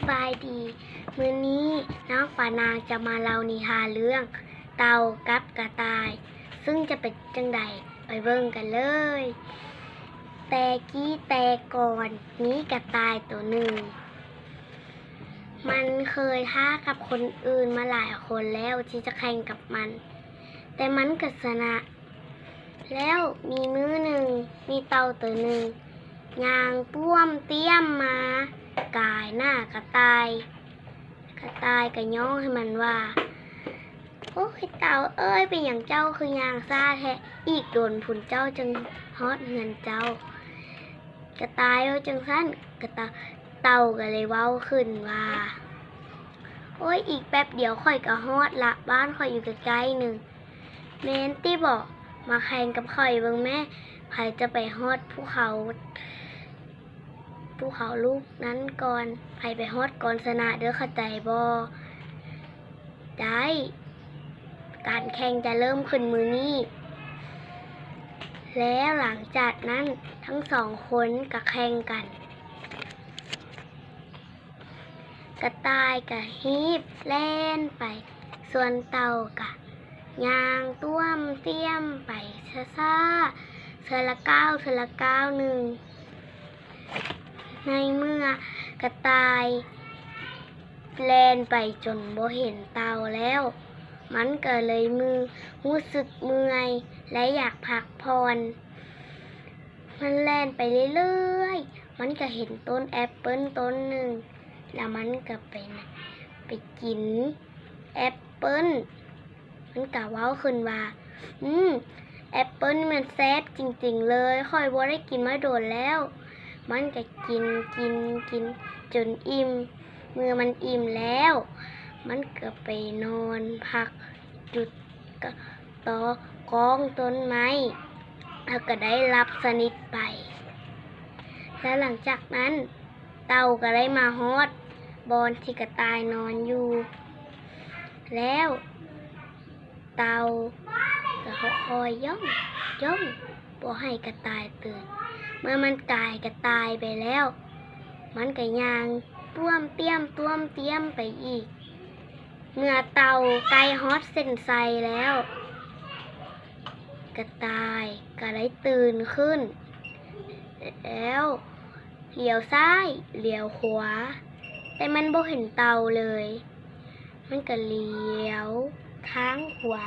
ບາຍດີ ມື້ນີ້ນ້ອງປານາງຈະມາເລົ່ານິທານເລື່ອງເຕົ່າກັບກະຕ່າຍ ຊຶ່ງຈະເປັນຈັ່ງໃດ ໄປເບິ່ງກັນເລີຍ. ແຕ່ກີ້ແຕ່ກ່ອນ ມີກະຕ່າຍໂຕໜຶ່ງ ມັນເຄີຍທ້າກັບຄົນອື່ນມາຫຼາຍຄົນແລ້ວທີ່ຈະແຂ່ງກັບມັນ, ແຕ່ມັນກໍຊະນະ. ແລ້ວມີມື້ໜຶ່ງ ມີເຕົ່າໂຕໜຶ່ງຍ່າງປ້ວມຕ້ຽມມາກາຍໜ້າກະຕ່າຍ. ກະຕ່າຍກໍຍ້ອງໃຫ້ມັນວ່າ, ໂອ້ຍ ເຕົ່າເອີຍ, ເປັນຫຍັງເຈົ້າຄືຍ່າງຊ້າແທ້? ອີກດົນພຸ້ນເຈົ້າຈຶ່ງຮອດເຮືອນເຈົ້າ. ກະຕ່າຍເວົ້າຈັ່ງຊັ້ນ ກະຕ່າ- ເຕົ່າກໍເລີຍເວົ້າຂຶ້ນວ່າ, ໂອ້ຍ ອີກແປັບດຽວຂ້ອຍກໍຮອດລະ, ບ້ານຂ້ອຍຢູ່ໃກ້ໆໜຶ່ງ. ແມ່ນຕິເບາະ? ມາແຂ່ງກັບຂ້ອຍເບິ່ງແມ້, ໃຜຈະໄປຮອດພູເຂົາ ພູເຂົາລູກນັ້ນກ່ອນ, ໃຜໄປຮອດກ່ອນຊະນະເດີ, ເຂົ້າໃຈບໍ່? ໄດ້, ການແຂ່ງຈະເລີ່ມຂຶ້ນມື້ນີ້. ແລ້ວຫຼັງຈາກນັ້ນທັງສອງຄົນກໍແຂ່ງກັນ. ກະຕ່າຍກະຮີບແລ່ນໄປ, ສ່ວນເຕົ່າກະຍ່າງຕ້ວມຕ້ຽມໄປຊ້າໆ, ເທື່ອລະກ້າວ ເທື່ອລະກ້າວໜຶ່ງ. ໃນເມື່ອກະຕ່າຍແລ່ນໄປຈົນບໍ່ເຫັນເຕົ່າແລ້ວ, ມັນກໍເລີຍມື- ຮູ້ສຶກເມື່ອຍ ແລະ ຢາກພັກຜ່ອນ. ມັນແລ່ນໄປເລື້ອຍໆ, ມັນກໍເຫັນຕົ້ນແອັບເປິ້ນຕົ້ນໜຶ່ງ, ແລ້ວມັນກໍໄປ- ໄປກິນແອັບເປິ້ນ. ມັນກໍເວົ້າຂຶ້ນວ່າ, ອືມ, ແອັບເປິ້ນນີ້ມັນແຊບຈິງໆເລີຍ, ຂ້ອຍບໍ່ໄດ້ກິນມາດົນແລ້ວ. ມັນກໍກິນ ກິນ ກິນຈົນອີ່ມ. ເມື່ອມັນອີ່ມແລ້ວ, ມັນກໍໄປນອນພັກຢູ່ ຕ- ຕໍກ້ອງຕົ້ນໄມ້ ແລ້ວກໍໄດ້ຫຼັບສະໜິດໄປ. ແລ້ວຫຼັງຈາກນັ້ນ ເຕົ່າກໍໄດ້ມາຮອດບ່ອນທີ່ກະຕ່າຍນອນຢູ່ ແລ້ວເຕົ່າກໍຄ່ອຍໆຢ່ອງໆ ບໍ່ໃຫ້ກະຕ່າຍຕື່ນ. ເມື່ອມັນກາຍກະຕ່າຍໄປແລ້ວ, ມັນກໍຍ່າງປ້ວມຕ້ຽມ ປ້ວມຕ້ຽມໄປອີກ. ເມື່ອເຕົ່າໃກ້ຮອດເສັ້ນໄຊແລ້ວ, ກະຕ່າຍກໍໄດ້ຕື່ນຂຶ້ນ ແລ້ວຫຼຽວຊ້າຍຫຼຽວຂວາ, ແຕ່ມັນບໍ່ເຫັນເຕົ່າເລີຍ. ມັນກໍຫຼຽວທາງຂວາ,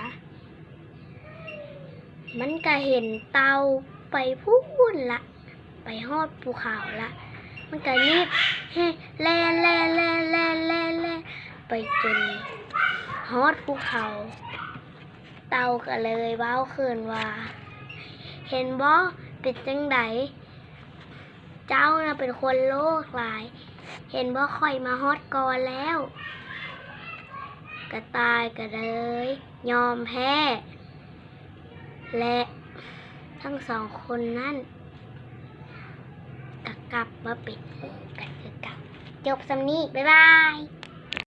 ມັນກໍເຫັນເຕົ່າໄປພຸ້ນລະ. ໄປຮອດພູເຂົາລະ, ມັນກໍຮີບແລ່ນ ແລ່ນ ແລ່ນ ແລ່ນ ແລ່ນ ແລ່ນ ໄປຈົນຮອດພູເຂົາ. ເຕົ່າກໍເລີຍເວົ້າຄືນວ່າ, ເຫັນບໍ່? ເປັນຈັ່ງໃດ? ເຈົ້ານະເປັນຄົນໂລກຫຼາຍ, ເຫັນບໍ່? ຂ້ອຍມາຮອດກ່ອນແລ້ວ. ກະຕ່າຍກໍເລີຍຍອມແພ້ ແລະ ທັງສອງຄົນນັ້ນກໍກັບມາເປັນໝູ່ກັນຄືເກົ່າ. ຈົບສ່ຳນີ້, ບາຍບາຍ.